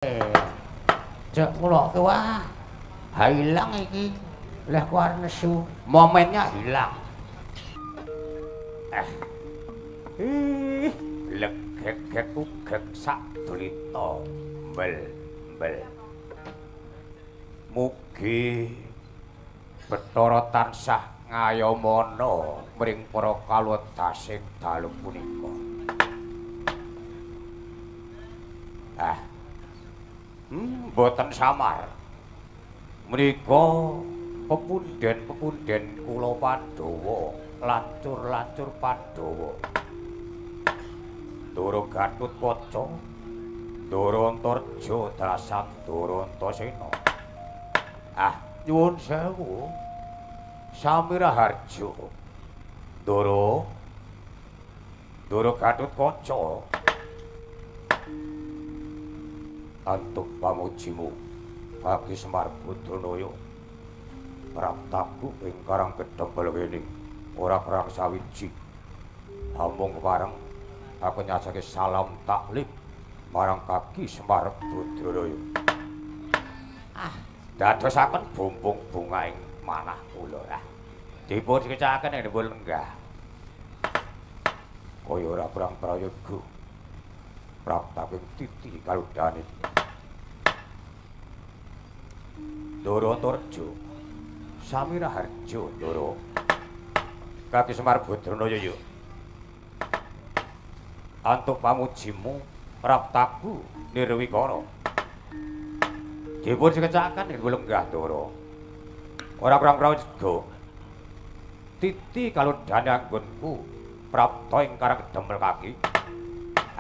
Cek kula wah hilang iki. Lah ku arep nesu, momennya hilang. Ih, legek ugek sak dulita mbel-mbel. Mugi Bathara tansah ngayomana mring para kawula dalu punika. Mboten samar. Menika pepunden-pepunden kula Pandhawa, lancur-lancur Pandhawa. Ndara Gatotkaca, Ndara Antarja, Dasan Ndara Antasena. Nyuwun sewu. Samiraharja. Ndara Ndara Gatotkaca. Antuk pamujimu Kaki Semar Badranaya. Praptaku ing Karang Kedhempel kene ora kurang sawiji. Amung kepareng aku nyasake salam taklim marang Kaki Semar Badranaya. Dadosaken bumbung bunga ing manah kula. Dipun sekecaken ing dipun lenggah. Kaya ora kurang prayoga. Praptaku ing titi kaludane. Ndara Antarja, Samiraharja Ndara. Kaki Semar Badranaya ya. Antuk pamujimu praptaku nirwikara. Dipun sekecaken ing lenggah Ndara. Ora kurang prayoga. Titi kaludane anggonku prapta ing Karang Kedhempel kaki.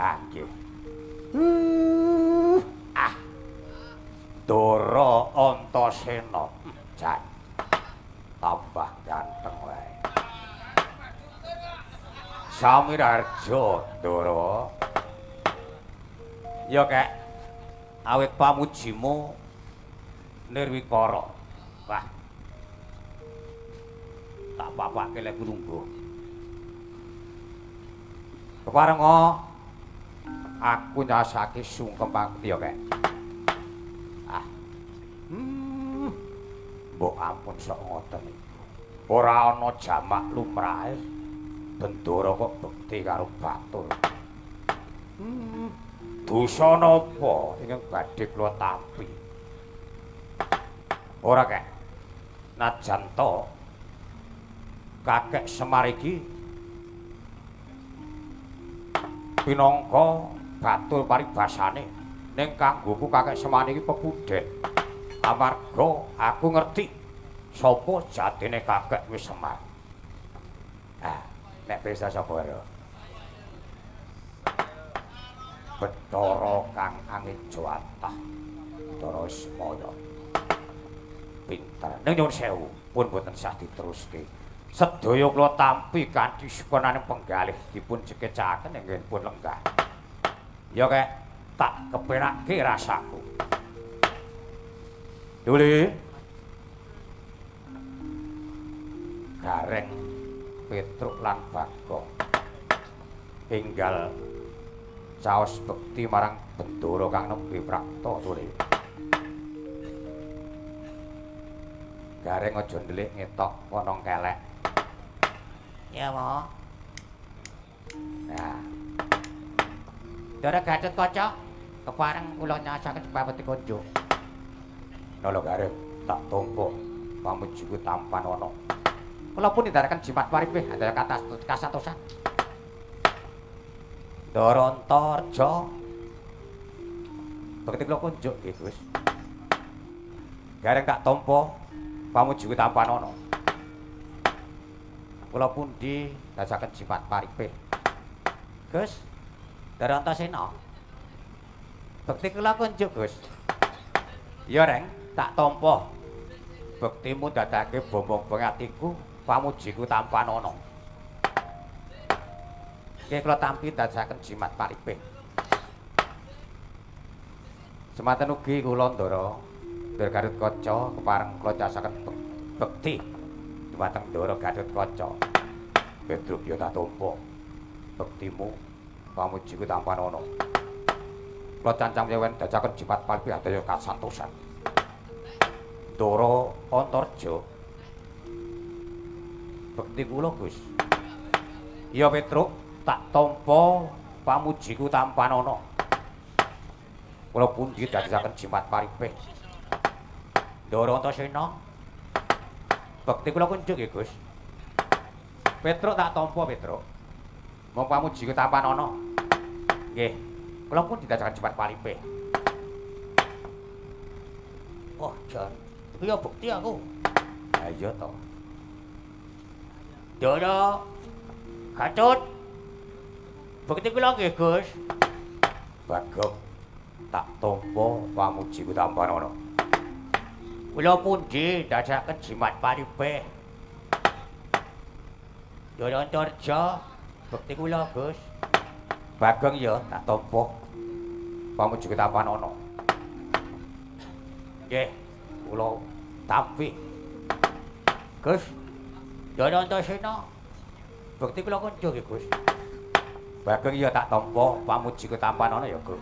Nggih. Ndara Antasena. Jan. Tambah ganteng wae. Samiraharja Ndara. Ya kek awit pamujimu nirwikara. Wah. Tak papake lek lungguh. Keparenga aku nyasake sungkem pangti ya kek. Mbok ampun sok ngoten iku. Ora ana jamak lumrahe. Bendara kok bekti karo batur. Dosa napa ingkang badhe kula tampi? Ora kek. Najan to Kakek Semar iki pinangka batur paribasane, ning kanggoku Kakek Semar iki pepundhen. Amarga aku ngerti sapa jatine Kakek wis Semar. Nek pirsa sapa karo? Bathara kang angejawantah, Bathara Ismaya. Pinter. Ning nyuwun sewu, pun boten sah diteruske. Sedaya kula tampi kanthi sukonane penggalih dipun cekecakaken ing pun lenggah. Ya kek tak kepenake rasaku. Duli. Gareng Petruk lan Bagong enggal caos bekti marang Bendara kang nembe prapta tuli. Gareng aja ndelik ngetok kono kelek. Ya, Mo. Nah. Ndara Gatotkaca kepareng kula nyasaken pameti kunjuk. Nala Gareng tak tampa pamujiku tampan ana. Kula pun nindakaken jimat paripih andaya katas kasatosan. Ndara Antarja. Bekti kula kunjuk nggih, Gus. Gareng tak tampa pamujiku tampan ana. Kula pundi ndasaken jimat paripih. Gus, Ndara Antasena. Bekti kula kunjuk, Gus. Ya, Reng, tak tampa. Bektimu ndadake bombong atiku, pamujiku tampan ana. Nggih kula tampi ndasaken jimat paripih. Semanten ugi kula Ndara Ndara Gatotkaca kepareng kula casaken bekti dumateng Ndara Gatotkaca. Petruk ya tak tampa. Bektimu pamujiku tampan ana. Kula cancang yewen dajaken jimat palpi adaya kasantosan. Ndara Antarja. Bekti kula, Gus. Iya Petruk, tak tampa pamujiku tampanana. Kula pundi dadosaken jimat paripih. Ndara Antasena. Bekti kula kunjuk nggih, Gus. Petruk tak tampa, Petruk. Mong pamujiku tampanana. Nggih. Kula pun didadakan jimat paripih. Oh, jan. Iki ya bukti aku. Ha iya to. Ndara Gatut. Bukti kula nggih, Gus. Bagong tak tampa pamujiku tampanana. Kula pundi ndadekaken jimat paripih. Ndara Antarja, bekti kula, Gus. Bagong ya tak tampa pamujiku tampanana. Nggih, kula tampi. Gus, Ndara Antasena, bekti kula kunjuk nggih, Gus. Bagong ya tak tampa pamujiku tampanana ya, Gus.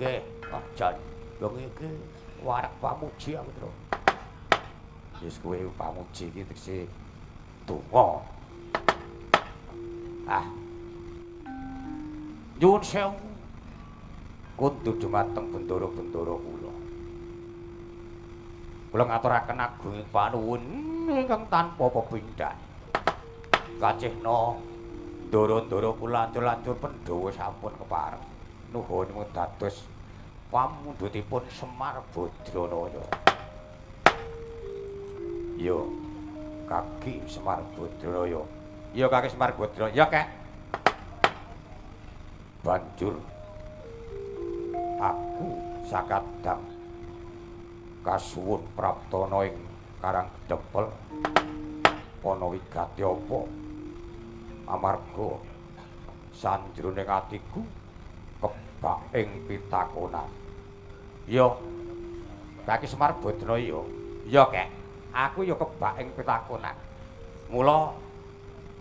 Nggih, oh jan. Wong iki warek pamuji aku, Tru. Wis kowe pamuji iki tegese donga. Ah. Nyuwun sewu. Kundur dumateng bendara-bendara kula. Kula ngaturaken agunging panuwun ingkang tanpa pepindhan. Kacihna ndara-ndara kula lancur-lancur Pandhawa sampun kepareng. Nuhun dados pamundhutipun Semar Badranaya. Yo, kaki Semar Badranaya. Iya kaki Semar Badranaya. Ya, Kek. Banjur aku sakadang kasuwun praptana ing Karang Gedempel ana wigati apa amarga sanjroning atiku kebak ing pitakonan. Ya, kaki Semar Badranaya. Ya, Kek. Aku ya kebak ing pitakonan. Mula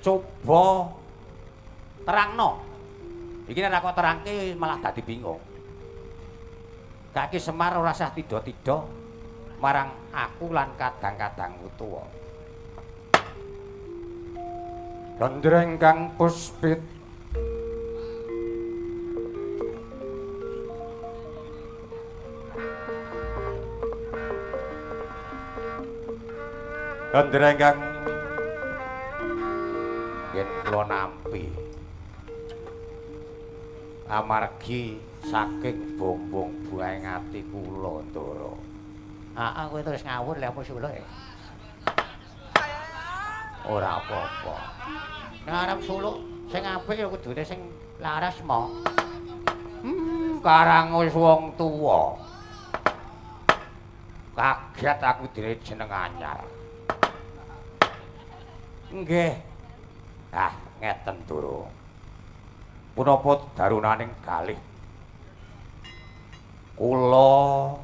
coba terangno. Iki nek aku terangke malah dadi bingung. Kaki Semar ora sah tidha-tidha marang aku lan kadang-kadangku tuwa. Gandreng kang puspit gandreng kang yen kula nampi amargi saking bombong buahing ati kula, Ndara. Heeh, kowe terus ngawur lha apa suluk e? Ora apa-apa. Nek arep suluk sing apik ya kudune sing laras mo. Karang wis wong tuwa. Kaget aku dene jeneng anyar. Nggih. Ah, ngeten, Ndara. Punapa darunaning galih kula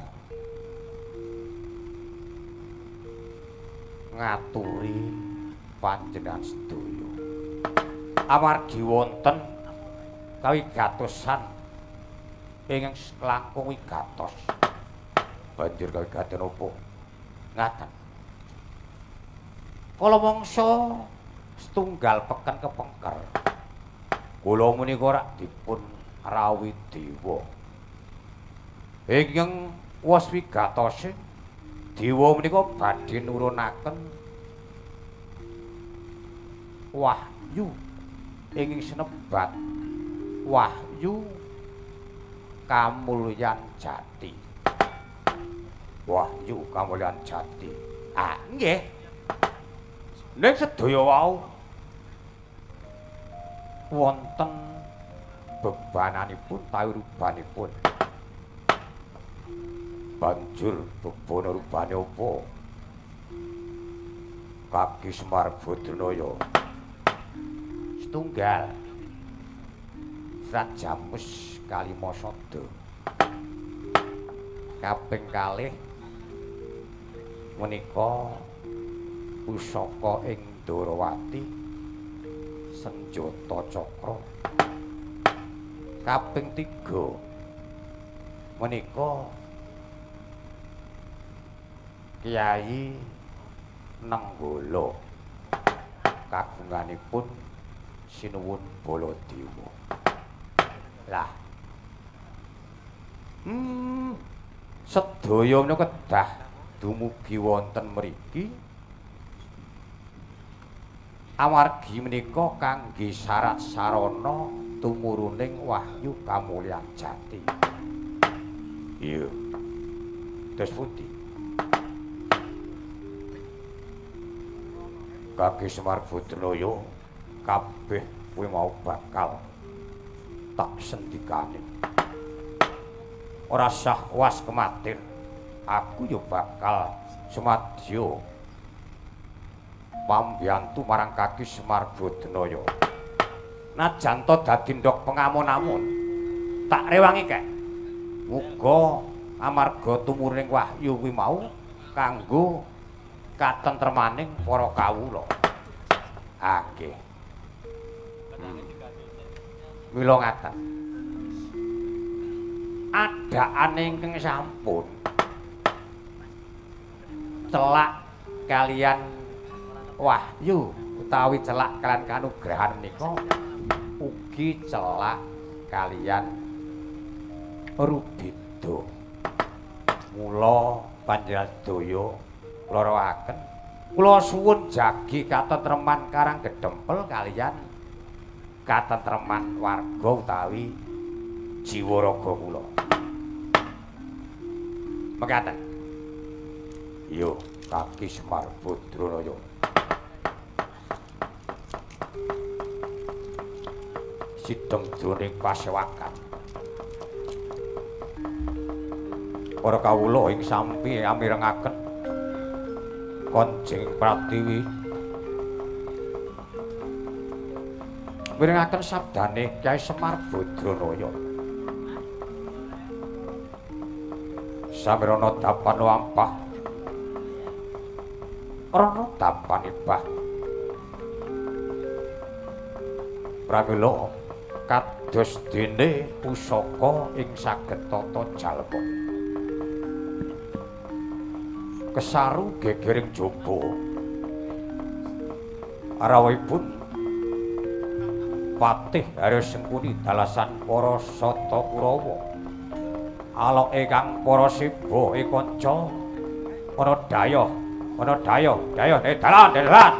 ngaturi panjenengan sedaya amargi wonten kawigatosan ingkang langkung wigatos. Banjur kawigaten apa? Ngaten. Kala mangsa setunggal peken kepengker kula menika rak dipun rawuhi dewa. Ingkang wos wigatose dewa menika badhe nurunaken wahyu ingkang sinebat wahyu kamulyan jati. Wahyu kamulyan jati. Ah, nggih. Ning sedaya wau wonten bebananipun tawi rubanipun. Banjur bebana rubane apa? Kaki Semar Badranaya setunggal Serat Jamus Kalimasada. Kaping kalih menika pusaka ing Ndorowati senjata cakra. Kaping 3 Menika Kyai Nenggala kagunganipun Sinuwun Baladewa. Lah. Sedaya menika kedah dumugi wonten mriki amargi menika kangge syarat sarana tumuruning wahyu kamulyan jati. Iya. Terus pundi? Kaki Semar Badranaya kabeh kuwi mau bakal tak sendikane. Ora sah was kematir, aku ya bakal sumadya pambiyantu marang Kaki Semar Badranaya. Najan to dadi ndok pengamun-amun, tak rewangi kek. Muga amarga tumuruning wahyu kuwi mau kanggo katentremaning para kawula. Ah nggih. Mila ngaten. Adakane ingkang sampun celak kalian wahyu utawi celak kalian kanugrahan menika ugi celak kalian rubeda. Mula panjenengan sedaya kula rawuhaken, kula suwun jagi katentreman Karang Gedempel kalian katentreman warga utawi jiwa raga kula. Mekaten. Yo Kaki Semar Badranaya. Sideng jroning pasewakan. Para kawula ing sampi amirengaken Konjeng Pratiwi mirengaken sabdane Kyai Semar Badranaya. Samirana dapan wampah rana dapan ibah. Pramila kados dene pusaka ing saged tata jalma. Kesaru gegering jaba. Rawuhipun Patih Harya Sengkuni dalasan para Sata Kurawa. Aloke kang para siba e kanca ana dayoh, ana dayoh, dayoh dalan, dalan.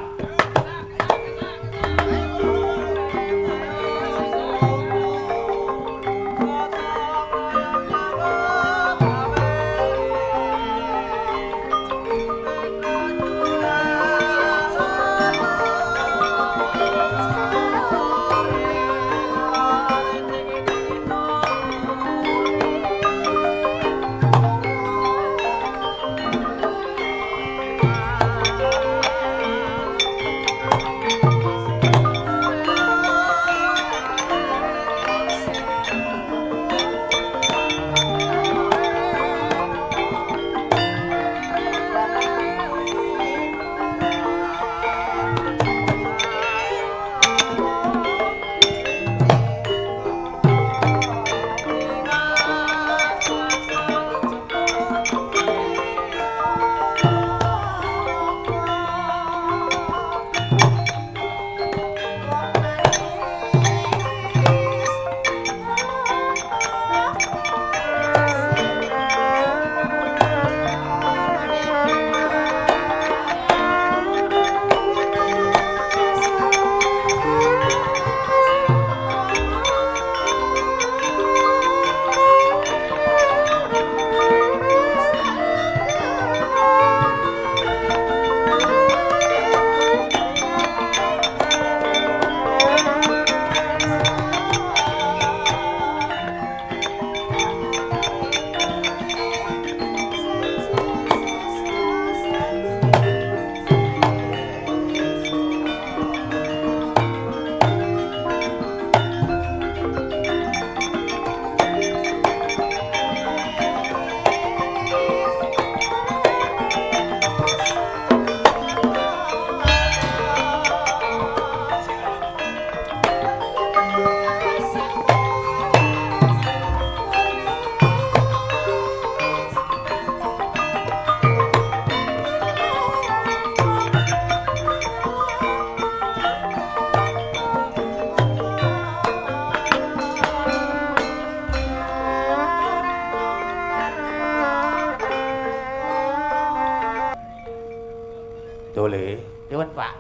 Lho le, nyuwun Pak.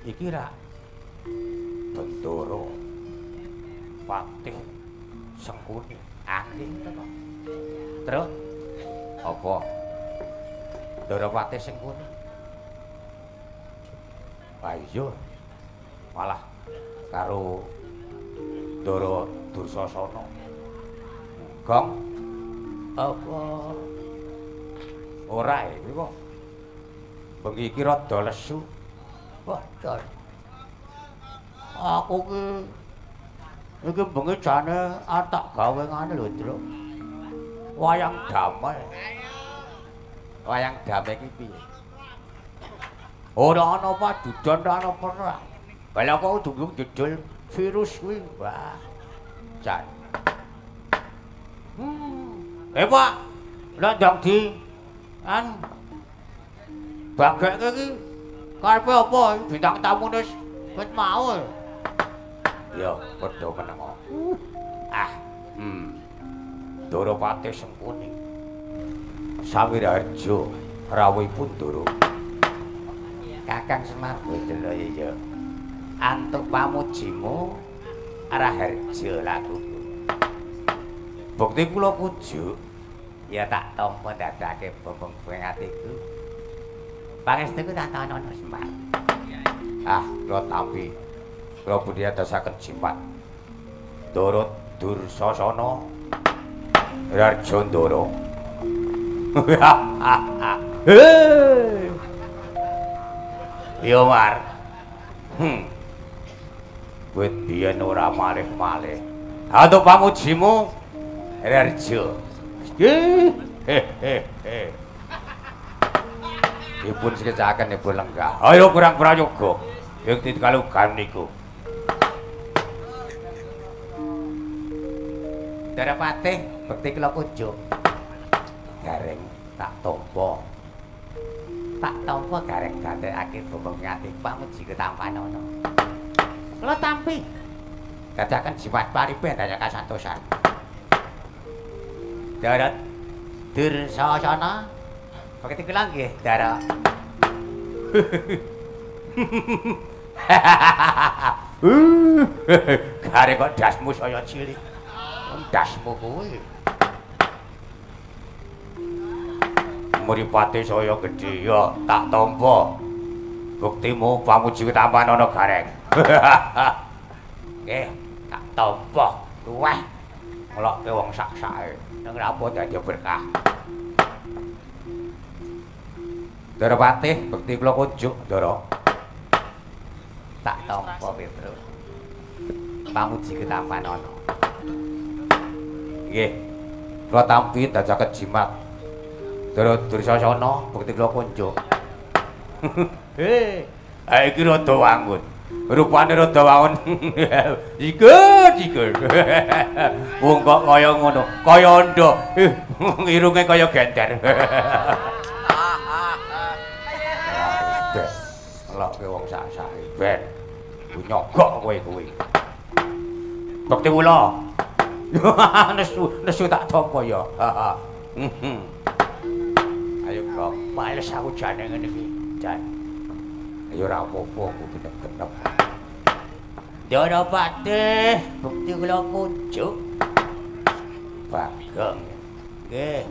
Iki ra Bendoro Patih Sengkuni. Nggih to, Pak. Terus apa? Ndoro Patih Sengkuni. Wah iya. Malah karo Ndoro Dursasana. Gong. Apa? Ora iki kok. Bengi iki rada lesu. Wah, jan. Aku ki iki bengi jane atak gawe ngene lho, Truk. Wayang damai. Wayang damai iki piye? Ora ana padudon, ora ana perang. Lah kok durung jedul virus kuwi. Wah. Jan. Pak, lha ndang di an bageke iki karepe apa? Bintang tamune wis mau. Ya, padha meneng. Ah. Ndoro Patih Sengkuni. Sawiraharja rawuhipun Ndoro. Kakang Semar Bodela ya. Antuk pamujimu Raharja lakuku. Bukti kula pujuk ya tak tampa dadake bembeng atiku. Pangestuku tantana Semar. Ah, kula tampi. Kula pundi adasaken jimat. Ndoro Dursasana Raharja Ndoro. Yo Mar. Wit biyen ora malih-malih. Antuk pamujimu Raharja. Dipun sekecaken dipun lenggah. Ayo kurang prayoga. Ing titkalugan niku. Ndara Patih bekti kula kunjuk. Gareng tak tampa. Tak tampa gareng dadekake bembeng ati pamuji ketampanana. Kula tampi. Dadakan jimat paripe daya kasantosan. Ndara Dursasana bekti kula nggih, Ndara. Gareng kok dasmu saya cilik. Dasmu kuwi. Mripate saya gedhe ya tak tampa. Buktimu pamuji ketampanana Gareng. Nggih, tak tampa. Luweh ngelokke wong sak-sake. Ning rapo dadi berkah. Ndara Patih bekti kula kunjuk, Ndara. Tak tampa Petro. Pamuji ketampanana. Nggih. Kula tampi dadaken jimat. Ndara Dursasana bekti kula kunjuk. Heh, iki rada wangun. Rupane rada wangun. Iku, iku. Wong kok kaya ngono, kaya andha. Irunge kaya gender. Ngelokke wong sak-sake ben. Nyogok kowe kuwi. Bekti kula. Nesu, nesu tak tampa ya. Ayo kok males aku jane ngene iki, Jan. Ayo ora apa-apa aku genep-genep. Ndara Patih, bekti kula kunjuk. Bagong. Nggih.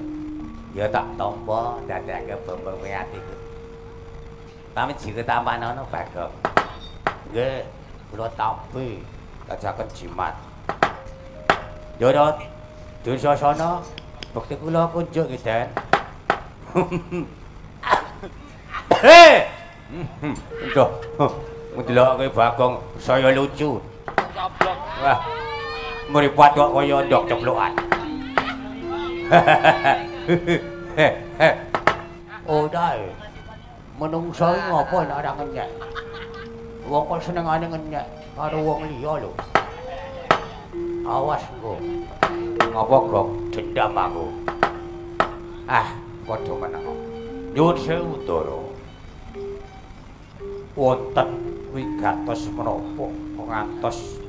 Ya tak tampa dadekake bembeng atiku. Pamit ketampanana Bagong. Nggih, kula tampi dadaken jimat. Ndara Dursasana, bekti kula kunjuk nggih, Den. Hei! Nduh, ndelokke Bagong saya lucu. Wah. Mripat kok kaya ndok ceplokan. Ora. Menungso iki ngopo nek ora ngenyek. Wong kok senengane ngenyek karo wong liya lho. Awas engko. Ngopo Gong? Dendam aku. Ah, padha meneng. Nyuwun sewu, Ndara. Wonten wigatos menapa ngantos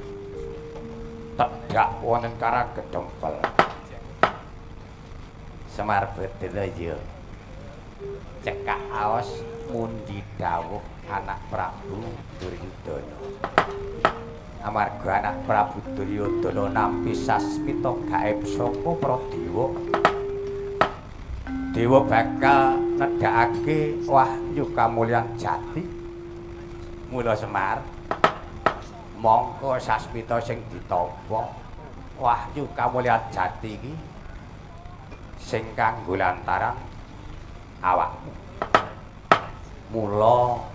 tedhak wonten Karang Gedempel. Semar Bedela ya. Cekak aos mundi dawuh anak Prabu Duryudana. Amarga anak Prabu Duryudana nampi sasmita gaib saka para dewa. Dewa bakal nedhakake wahyu kamulyan jati. Mula Semar mongko sasmita sing ditampa wahyu kamulyan jati iki sing kanggo lantaran awakmu. Mula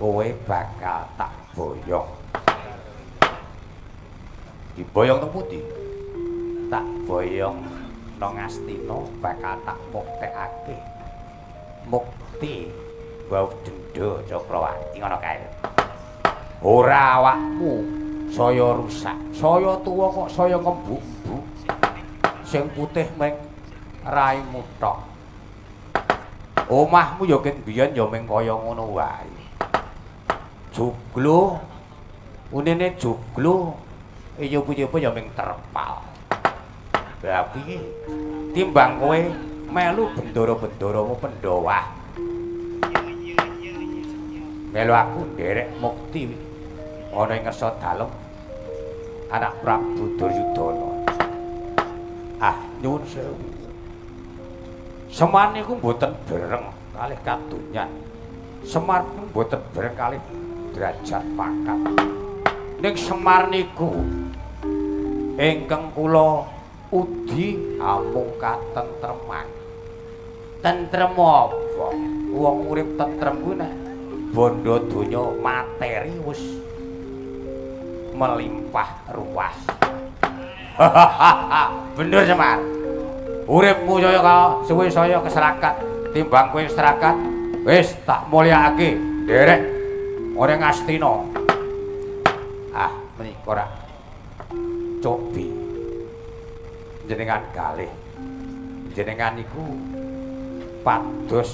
kowe bakal tak boyong. Diboyong teng pundi? Tak boyong nang Astina bakal tak muktekake. Mukti bau denda Cakrawati ngono kae. Ora awakmu saya rusak, saya tuwa kok saya ngembuk-embuk. Sing putih meng raimu tok. Omahmu ya ket biyen ya meng kaya ngono wae. Joglo unine joglo iya-iya ya meng terpal. Lah piye? Timbang kowe melu bendara-bendaramu Pandhawa. Melu aku nderek mukti ana ing ngersa dalem anak Prabu Duryudana. Ah, nyuwun sewu. Semar niku mboten bereng kalih kadonyan. Semar mboten bereng kalih derajat pangkat. Ning Semar niku ingkang kula udi amung katentreman. Tentrem apa? Wong urip tentrem kuwi nek bondo donya materi wis melimpah ruah. Bener Semar. Uripmu saya suwe saya keserakat timbang kowe serakat wis tak mulyakake nderek ora Ngastina. Ah, menika ora cobi jenengan kalih. Jenengan niku pados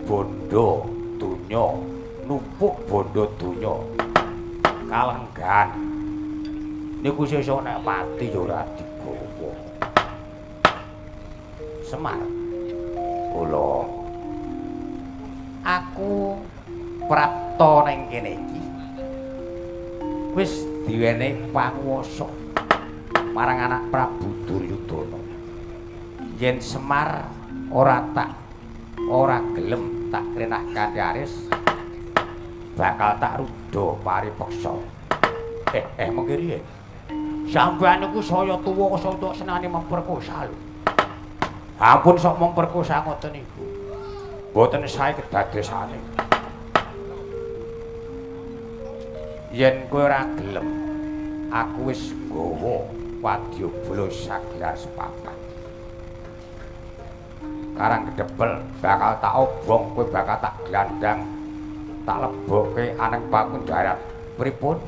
bondo donya, numpuk bondo donya kalenggan. Niku sesuk nek mati ya ora digawa. Semar kula aku prapta ning kene iki wis diwenehi panguwasa marang anak Prabu Duryudana. Yen Semar ora tak ora gelem tak krenah kanthi aris bakal tak rudha paripeksa. Mengki riye? Sampeyan niku saya tuwa kok saya senane memperkosa lho. Ampun sok memperkosa ngoten niku. Mboten sae kedadosane. Yen kowe ora gelem, aku wis nggawa wadyabala sagelar sepapat. Karang gedebel bakal tak obong, kowe bakal tak glandang, tak lebokke aneng pakunjaran. Pripun?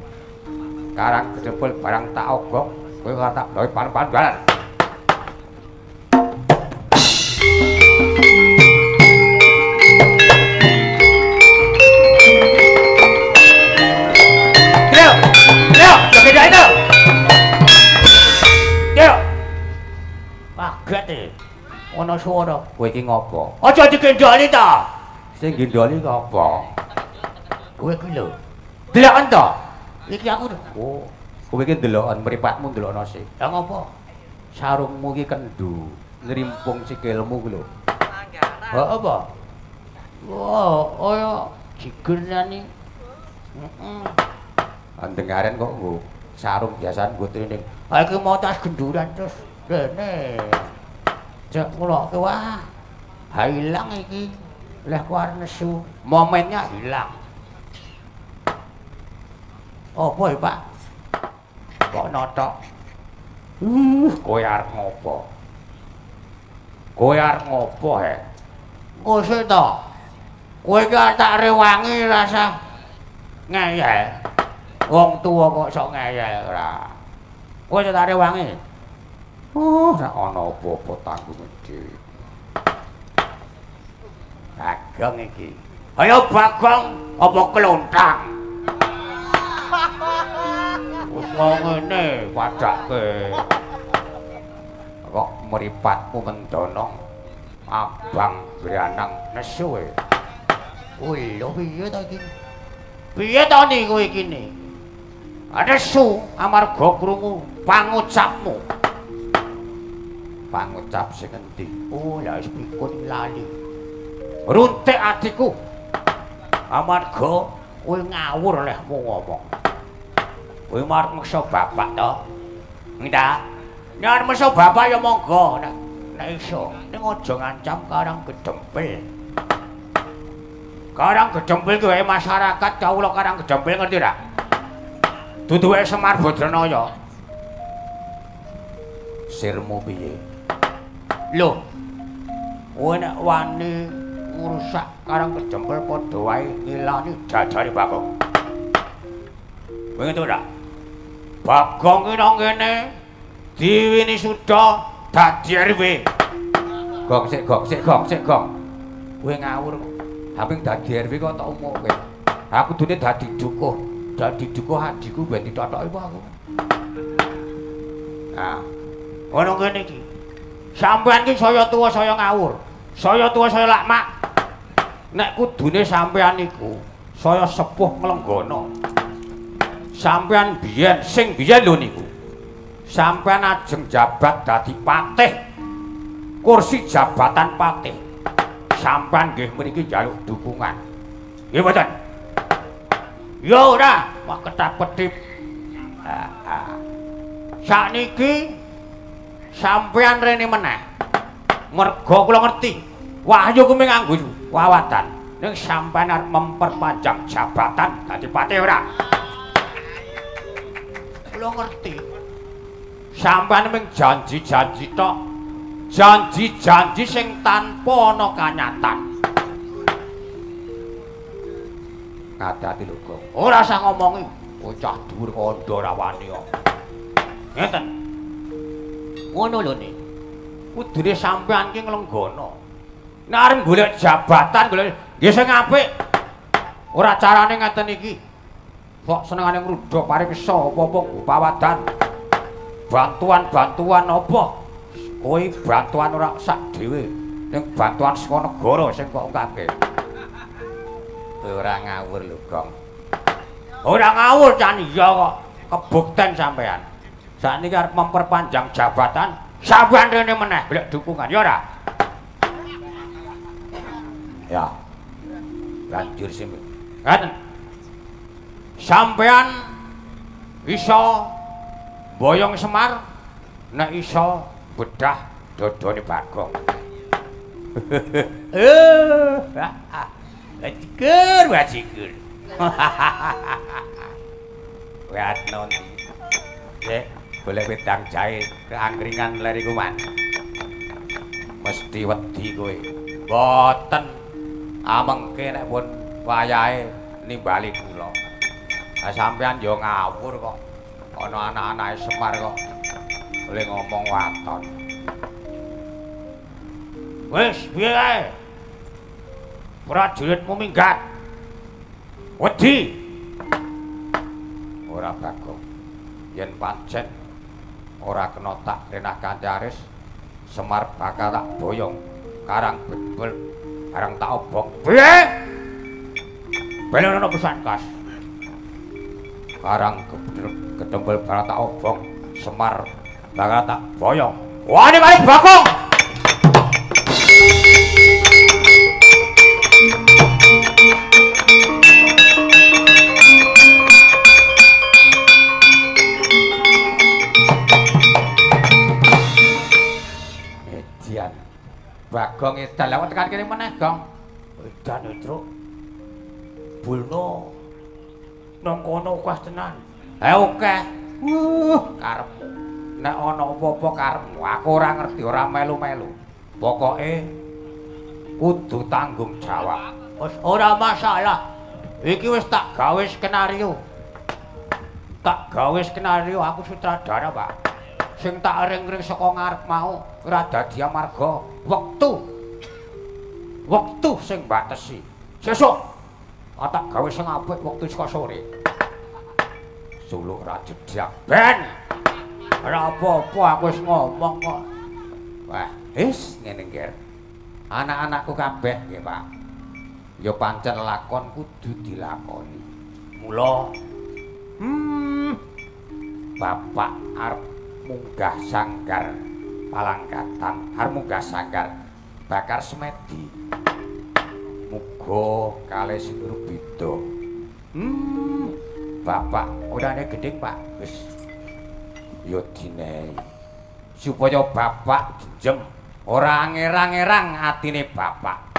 Karang gedebel barang tak obong, kowe bakal tak gawe pan-pandaran. Kaget e. Ana swara. Kowe iki ngopo? Aja digendholi ta. Sing gendholi apa? Kowe iki lho. Deloken to? Iki aku. Oh, kowe iki ndeloken mripatmu ndelokno sik. Lah ngopo? Sarungmu iki kendhu, ngrimpung sikilmu ku lho. Heeh apa? Wah, kaya jigernane. Heeh. Andengaren kok nggo sarung biasane nggo training. Ha iki mau tas genduran terus rene. Cek ngulokke wah. Ha ilang iki. Leh ku arep nesu. Momennya hilang. Apa ya, Pak? Kok notok? Kowe arep ngopo? Kowe arep ngopo, he? Engko sik to. Kowe iki tak rewangi rasa ngeyel. Wong tuwa kok sok ngeyel ora. Kowe tak rewangi. Ora ana apa-apa tanggungan dhewe. Bagong iki. Ayo Bagong, apa klontang? Wis ngene padake. Kok mripatmu mendono abang branang nesu e. Lho piye to iki? Piye to niku ikine? Nesu amarga krungu pangucapmu. Pangucap sing endi? Oh, lha wis pikun lali. Runtik atiku. Amarga kowe ngawur lehmu ngomong. Kowe marep meksa bapak to? Entah. Nek arep meksa bapak ya monggo nek iso. Ning aja ngancam Karang Gedempel. Karang Gedempel kuwi masyarakat kawula Karang Gedempel ngerti ra? Dudu wae Semar Badranaya. Sirmu piye? Lho. Kowe nek wani ngrusak Karang Gedempel padha wae ngilani jajare Bagong. Kowe ngerti ora? Bagong ki nang kene diwini suda dadi RW. Gong sik gong sik gong sik gong. Kowe ngawur kok. Haping dadi RW kok tak umuke. Aku kudune dadi dukuh. Dadi dukuh adhiku ben ditothoki apa aku. Nah, ngono kene iki. Sampeyan ki saya tuwa saya ngawur. Saya tuwa saya lakmak. Nek kudune sampeyan niku saya sepuh nglenggono. Sampeyan biyen sing biyen lho niku. Sampeyan ajeng jabat dadi patih. Kursi jabatan patih. Sampeyan nggih mriki njaluk dukungan. Nggih mboten? Ya ora, wah ketap-ketip. Heeh. Sakniki sampeyan rene meneh. Merga kula ngerti, wahyu kuwi nganggo wawatan. Ning sampeyan arep memperpanjang jabatan dadi patih ora? Kula ngerti. Sampeyan mung janji-janji tok. Janji-janji sing tanpa ana kanyatan. Ngadati lho, Gong. Ora usah ngomongi, bocah dhuwur kandha ra wani kok. Ngeten. Ngono lho ne. Kudune sampeyan ki nglenggono. Nek arep golek jabatan, golek nggih sing apik. Ora carane ngeten iki. Kok senengane ngrudha pariksa apa-apa nggo pawadan. Bantuan-bantuan apa? Kowe bantuan ora sak dhewe, ning bantuan saka negara sing kok ungkapke. Ora ngawur lho, Gong. Ora ngawur can iya kok. Kebukten sampean. Sakniki arep memperpanjang jabatan, sampean rene meneh golek dukungan, ya ora? Ya. Banjur sing ngaten. Sampean iso boyong Semar nek iso bedah dodone Bagong. Bajigur, bajigur. Wetno ndi? Dek, golek wedang jahe ke angkringan leriku, Man. Mesti wedi kowe. Mboten. Amengke nek pun wayahe nimbali kula. Lah sampean ya ngawur kok. Ana anak-anake Semar kok oleh ngomong waton. Wis, piye kae? Prajuritmu minggat. Wedi. Ora Bagong. Yen pancen ora kena tak renah kanthi aris, Semar bakal tak boyong Karang Gedempel barang tak obong. Piye? Belono pesan kas. Karang Gedempel barang tak obong, Semar bakal tak boyong. Wani balik Bagong. Edian. Bagong edan lha tekan kene meneh, Gong. Edan Truk. Bulno nang kono akeh tenan. Akeh. Karepmu. Nek ana apa-apa karepmu, aku ora ngerti, ora melu-melu. Pokoke kudu tanggung jawab. Wis ora masalah. Iki wis tak gawe skenario. Tak gawe skenario aku sutradara, Pak. Sing tak ring-ring saka ngarep mau ora dadi amarga wektu. Wektu sing batesi. Sesuk tak gawe sing apik wektu saka sore. Suluk ra jedhak. Ben. Ora apa-apa aku wis ngomong kok. Wah, wis ngene ngger. Anak-anakku kabeh nggih, Pak. Ya pancen lakon kudu dilakoni. Mula bapak arep munggah sanggar palangkatan, arep munggah sanggar bakar semedi. Muga kalih sing rubeda. Bapak orane gendhing, Pak. Wis ya dinehi. Supaya bapak jenjem ora ngerang-erang atine bapak.